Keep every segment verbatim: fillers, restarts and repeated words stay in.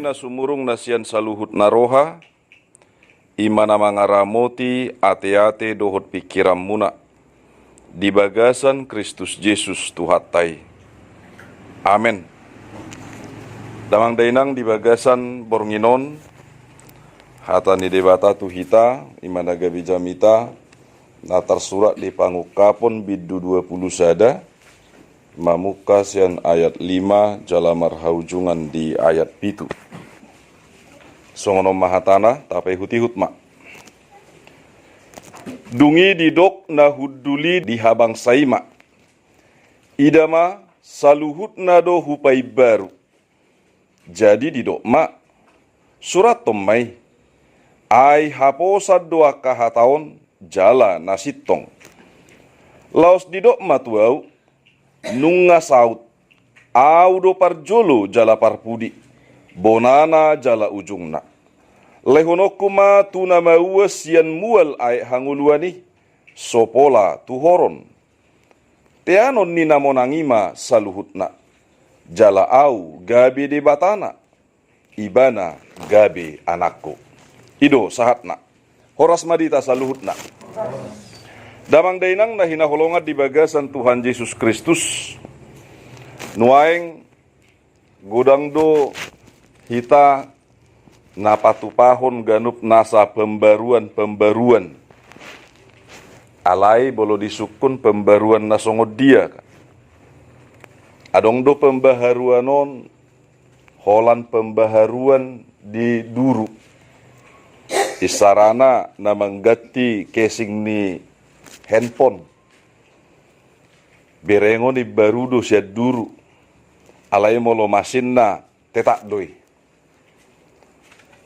Na sumurung na sian saluhut na roha, i ma na mangaramoti ateate dohot pingkiranmuna di bagasan Kristus Jesus Tuhanta i. Amen. Damang dainang, di bagasan borngin on, hata ni Debata tu hita, i ma na gabe jamita, na tarsurat di Pangungkapon bindu dua pulu sada, mamungka sian ayat lima jala marhaujungan di ayat pitu. Songon on ma hatana, tapaihut-ihut ma. Dung i didok na hundul i di habangsa i ma: Ida ma, saluhutna do hupaimbaru. Jadi didok ma: Surathon ma i, ai haposan do angka hata on jala na sintong. Laos didok ma tu ahu: Nunga saut, ahu do parjolo jala parpudi, bonana jala ujungna. Lehononku ma tu na mauas sian mual aek hangoluan i, so pola tu horon. Teanon ni na monang i ma saluhutna, jala ahu gabe Debatana, ibana gabe anakku. I do sahatna. Horas ma di hita saluhutna. Damang dainang na hinaholongan di bagasan Tuhan Jesus Kristus, nuaeng godang do hita na patupahon ganup nasa pembaruan-pembaruan. Alai molo disungkun pembaruan na songon dia? Adong do pembaharuan on holan pembaharuan di duru. Isarana na mangganti casing ni handphone. Bereng on imbaru do sian duru. Alai molo masinna, tetap do i.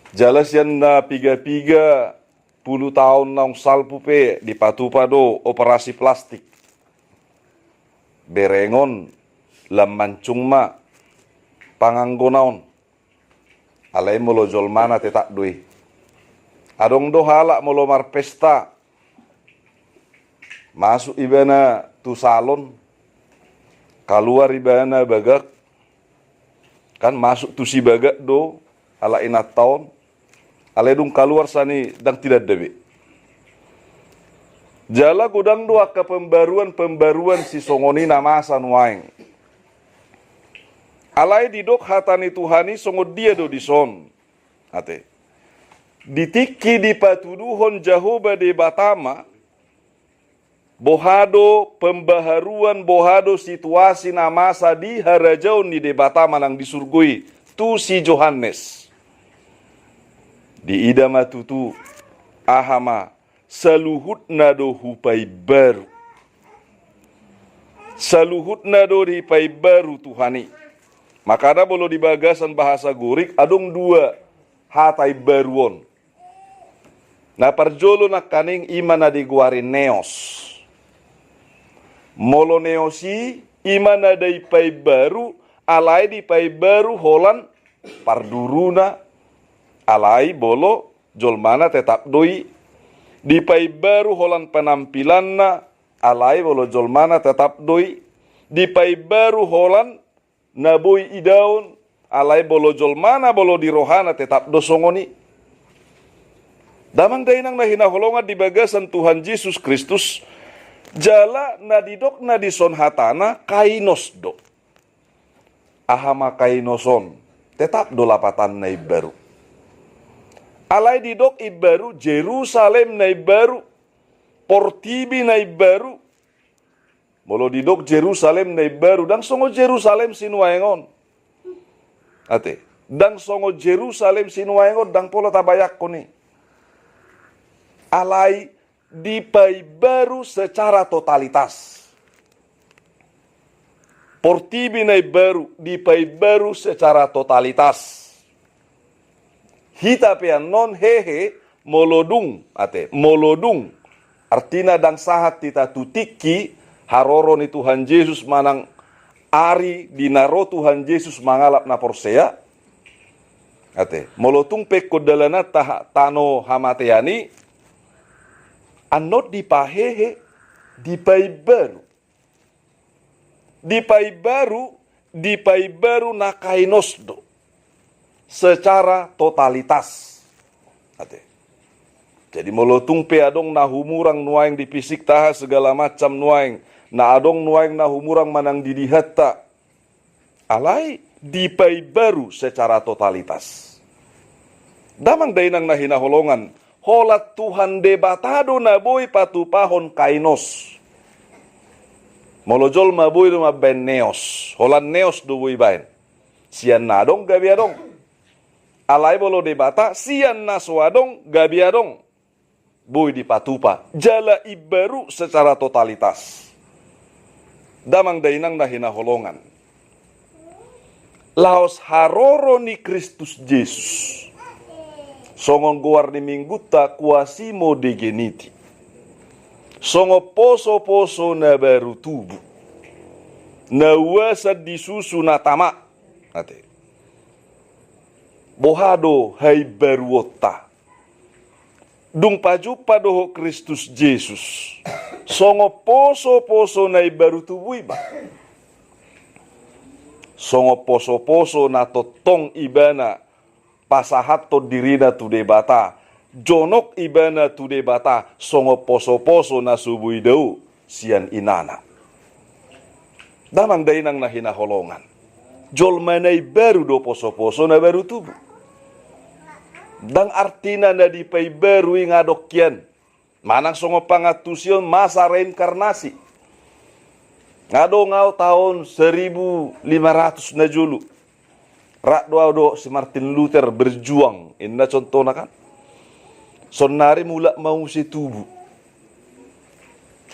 Jala sian na piga-piga pulu taon naung salpu pe dipatupa do operasi plastik. Bereng on lam mancung ma panganggona on. Alai molo jolmana tetap do i. Adong do halak molo marpesta, masuk ibana tu salon, kaluar ibana bagak, kan masuk tu si bagak do halak inanta on. Alai dung kaluar sani ndang tinanda be. Jala godang do angka pembaruan-pembaruan sisongon i na masa nuaeng. Alai didok hata ni Tuhan i songon dia do dison? Ate. Di tingki dipatuduhon Jahowa Debata ma, boha do pembaharuan, boha do situasi na masa di harajaon ni Debata manang di surgo i tu si Johannes. Diida ma tutu, aha ma, saluhutna do hupaimbaru. Saluhutna do dipaimbaru Tuhan i. Makana molo di bagasan bahasa Gorik adong dua hata imbaru on. Na parjolo nangkaning i ma na digoari neos. Molo neos i, i ma na dipaimbaru, alai dipaimbaru holan parduruna, alai molo jolmana tetap do i. Dipaimbaru holan penampilanna, alai molo jolmana tetap do i. Dipaimbaru holan na boi idaon, alai molo jolmana, molo di rohana tetap do songon i. Damang dainang na hinaholongan di bagasan Tuhan Jesus Kristus, jala na didokna dison hatana kainos do. Aha ma kainos on? Tetap do lapatanna imbaru. Alai didok imbaru, Jerusalem na imbaru, portibi na imbaru. Molo didok Jerusalem na imbaru, ndang songon Jerusalem sinuaeng on. Ate, ndang songon Jerusalem sinuaeng on, ndang pola tabayangkon i. Alai dipaimbaru secara totalitas. Portibi na imbaru dipaimbaru secara totalitas. Hita pe annon hehe, molo dung, ate, molo dung. Artina ndang sahat hita tu tingki haroro ni Tuhan Jesus manang ari di na ro Tuhan Jesus mangalap na porsea. Ate, molo tung pe ingkon dalananta tano hamatean i, annon dipahehe, dipaimbaru. Dipaimbaru, dipaimbaru na kainos do. secara totalitas. Ate. Jadi molo tung pe adong na humurang nuaeng di fisik taha segala macam nuaeng, na adong nuaeng na humurang manang di dihatta, alai dipaimbaru secara totalitas. Damang dainang na hinaholongan, holan Tuhan Debata do na boi patupahon kainos. Molo jolma boi do mambaen neos, holan neos do boi baen. Sian na adong gabe adong. Alai molo Debata, sian na so adong gabe adong. Boi dipatupa jala imbaru secara totalitas. Damang dainang na hinaholongan, laos haroro ni Kristus Jesus, songon goar ni minggunta Quasimodogeniti, songon posoposo na baru tubu, na uasan di susu na tama. Ate. Boha do haimbaruonta? Dung pajumpa dohot Kristus Jesus, songon posoposo na imbaru tubu i ma. Songon posoposo na tongtong ibana pasahathon dirina tu Debata, jonok ibana tu Debata, songon posoposo na so boi dao sian inana. Damang dainang na hinaholongan, jolma na imbaru do posoposo na baru tubu. Ndang artina na dipaimbaru i nga adong hian. Manang songon pangantusion masa reinkarnasi. Nga adong au taon seribu lima ratus na jolo. Rap do au dohot si Martin Luther berjuang, inna contohna kan. Saonnari mulak ma muse tubu.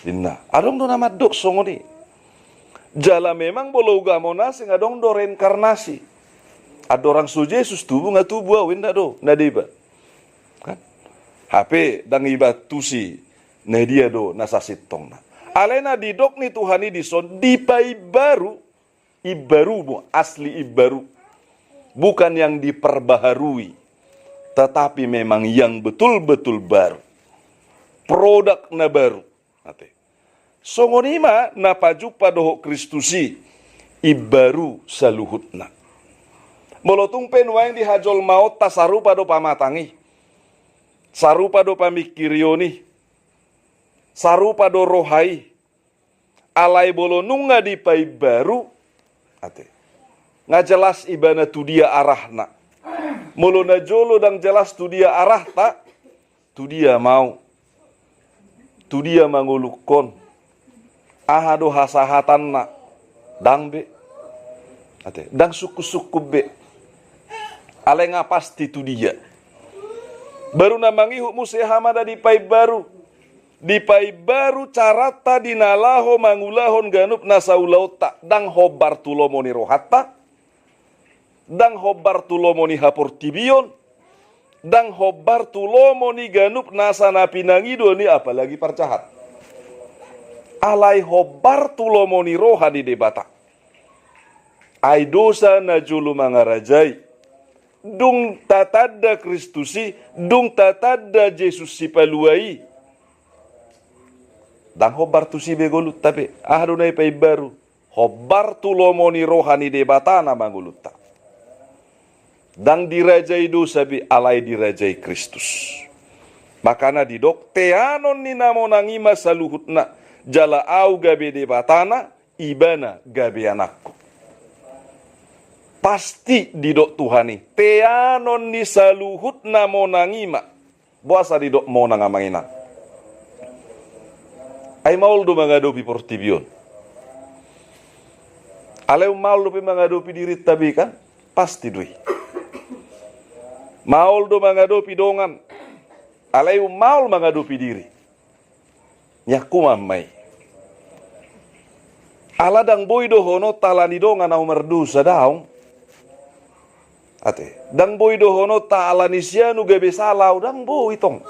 Inna. Adong do na mandok songon i. Jala memang molo ugamo na asing adong do reinkarnasi. Andorang so Jesus tubu, nga tubu au, inna do na deba. Kan? Hape ndang iba tusi na dia do na sasintongna. Alai na didok ni Tuhan i dison dipaimbaru, imbaru, bo, asli imbaru. Bukan yang diperbaharui, tetapi memang yang betul-betul baru. Produk na baru. Ate. Songon i ma na pajumpa dohot Kristus i, imbaru saluhutna. Molo tung pe nuaeng di hajolmaonta sarupa do pamatang i, sarupa do pamingkirion i, sarupa do roha i, alai molo nunga dipaimbaru, ate, nga jelas ibana tu dia arahna. Molo na jolo ndang jelas tu dia arahta, tu dia ma au, tu dia mangolukhon, aha do hasahatanna, ndang be. Ate, ndang sungkunsungkun be. Alai nga pasti tu dia. Baru na mangihut muse aha ma na dipaimbaru. Dipaimbaru caranta di na laho mangulahon ganup na saulaonta, ndang hombar tu lomo ni rohanta, ndang hombar tu lomo ni haportibion, ndang hombar tu lomo ni ganup nasa na pinangido ni apalagi parjahat. Alai hombar tu lomo ni roha ni Debata. Ai dosa na jolo mangarajai. Dung tatanda Kristus i, dung tatanda Jesus Sipalua i, ndang hombar tusi be ngolunta be. Aha do na dipaimbaru? Hombar tu lomo ni roha ni Debata nama ngolunta. Ndang dirajai dosa be, alai dirajai Kristus. Makana didok, teanon ni na monang i ma saluhutna, jala au gabe Debatana, ibana gabe anakku. Pasti didok Tuhan i, teanon ni saluhut na monang i ma. Boasa didok monang, amang inang? Ai maol do mangadopi portibi on. Alai maol dope mangadopi dirinta be kan? Pasti do i. Maol do mangadopi dongan. Alai maol mangadopi diri. Niangku ma i. Ala ndang boi dohononta ala ni dongan au mardosa, daong. Ate, ndang boi dohononta ala ni si anu gabe sala au, ndang boi tong.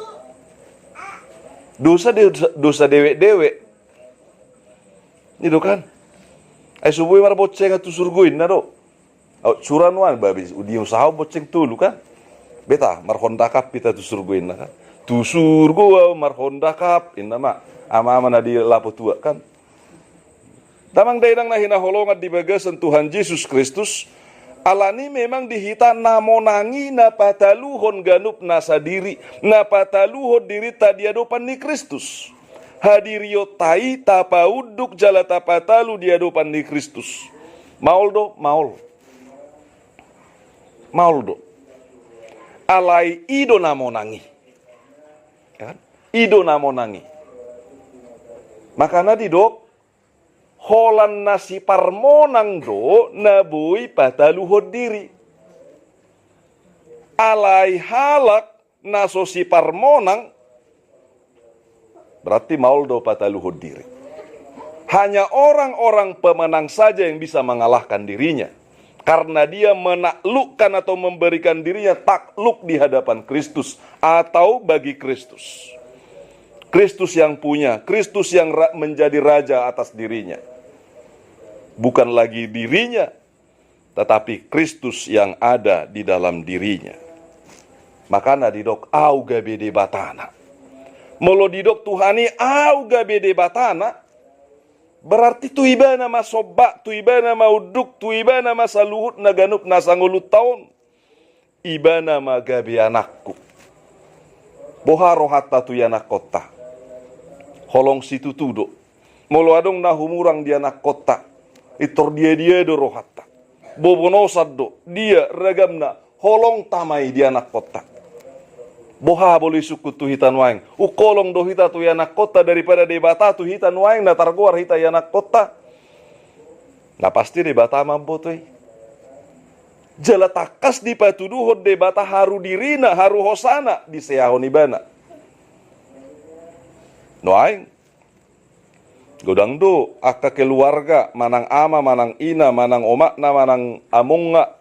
Dosa de-, dosa dewek-dewek. I do kan? Ai so boi marboncengan tu surgo inna do. Au, sura nuan, babi, di usaha au bonceng tolu kan? Beta, marhonda kap hita tu surgo inna kan? Tu surgo au marhonda kap, inna ma ama-ama na di lapo tua kan? Damang dainang na hinaholongan di bagasan Tuhan Jesus Kristus, Alani memang di hita na monang i na pataluhon ganup nasa diri, na pataluhon dirinta di adopan ni Kristus. Hadirionta i tapaunduk jala tapatalu di adopan ni Kristus. Maol do, maol. Maol do. Alai i do na monang i. Ya kan? I do na monang i. Makana didok, holan na siparmonang do na boi pataluhon diri. Alai halak na so siparmonang, berarti maol do pataluhon diri. Hanya orang-orang pemenang saja yang bisa mengalahkan dirinya. Karena dia menaklukkan atau memberikan dirinya takluk di hadapan Kristus atau bagi Kristus. Kristus yang punya, Kristus yang ra-, menjadi raja atas dirinya. Bukan lagi dirinya, tetapi Kristus yang ada di dalam dirinya. Makana didok au gabe Debatana. Molo didok Tuhan i au gabe Debatana, berarti tu ibana ma somba, tu ibana ma unduk, tu ibana ma saluhutna ganup nasa ngolunta on. Ibana ma gabe anakku. Boha rohanta tu ianakkonta? Holong situtu do. Molo adong na humurang di anakkonta, pintor dia-dia do rohanta. Bobonosan do, dia ragamna, holongta ma i di anakkonta. Boha bolo isungkun tu hita nuaeng? Ungkolong do hita tu ianakkonta daripada Debata tu hita nuaeng na targoar hita ianakkonta. Na pasti Debata ma mamboto i. Jala tangkas dipatuduhon Debata haru dirina, haru hosana, diseahon ibana. Nuaeng, godang do angka keluarga, manang ama, manang ina, manang omakna, manang amongna.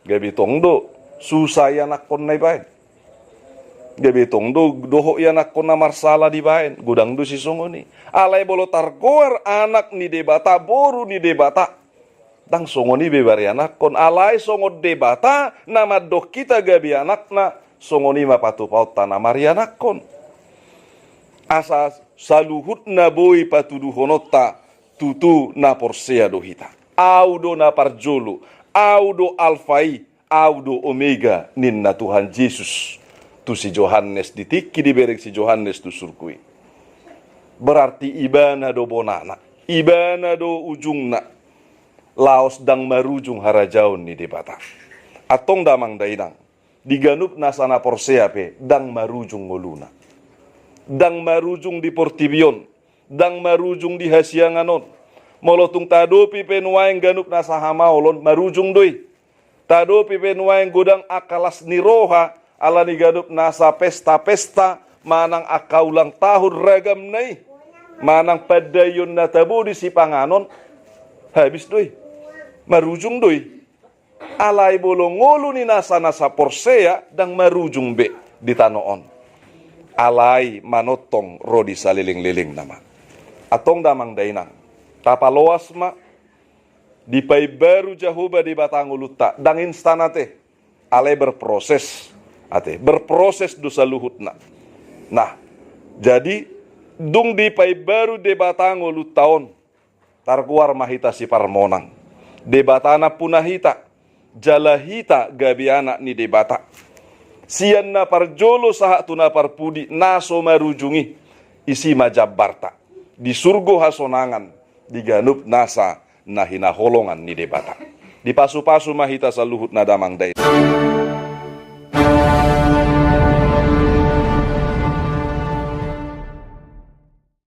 Gabe tong do susah ianakkonna dibaen. Gabe tong do dohot ianakkonna marsala dibaen. Godang do sisongon i. Alai molo targoar anak ni Debata, boru ni Debata, ndang songon i be marianakkon. Alai songon Debata na mandok hita gabe anakna, songon i ma patupaonta na marianakkon. Asa saluhutna boi patuduhononta tutu na porsea do hita. Au do na parjolo, au do Alfa i, au do Omega, ninna Tuhan Jesus tu si Johannes di tingki dibereng si Johannes tu surgo i. Berarti ibana do bonana, ibana do ujungna. Laos ndang marujung harajaon ni Debata. Antong damang dainang, di ganup nasa na porsea pe ndang marujung ngoluna. Ndang marujung di portibi on, ndang marujung di hasiangan on. Molo tung tadopi pe nuaeng ganup nasa hamaolon, marujung do i. Tadopi pe nuaeng godang angka las ni roha, ala ni ganup nasa pesta-pesta, manang angka ulang tahun ragamna i, manang pandaion na tabo di sipanganon, habis do i. Marujung do i. Alai molo ngolu ni nasa-nasa porsea, ndang marujung be di tano on. Alai manongtong ro di saleleng-lelengna ma. Antong damang dainang, tapaloas ma, dipaimbaru Jahowa Debata ngolunta, ndang instan ate. Alai berproses ate, berproses do saluhutna. Nah, jadi dung dipaimbaru Debata ngolunta on, targoar ma hita siparmonang. Debata nampuna hita, jala hita gabe anak ni Debata. Sian na parjolo sahat tu na parpudi na so marujung i, isi ma jambarta di surgo hasonangan, di ganup nasa na hinaholongan ni Debata. Dipasu-pasu ma hita saluhutna damang dainang.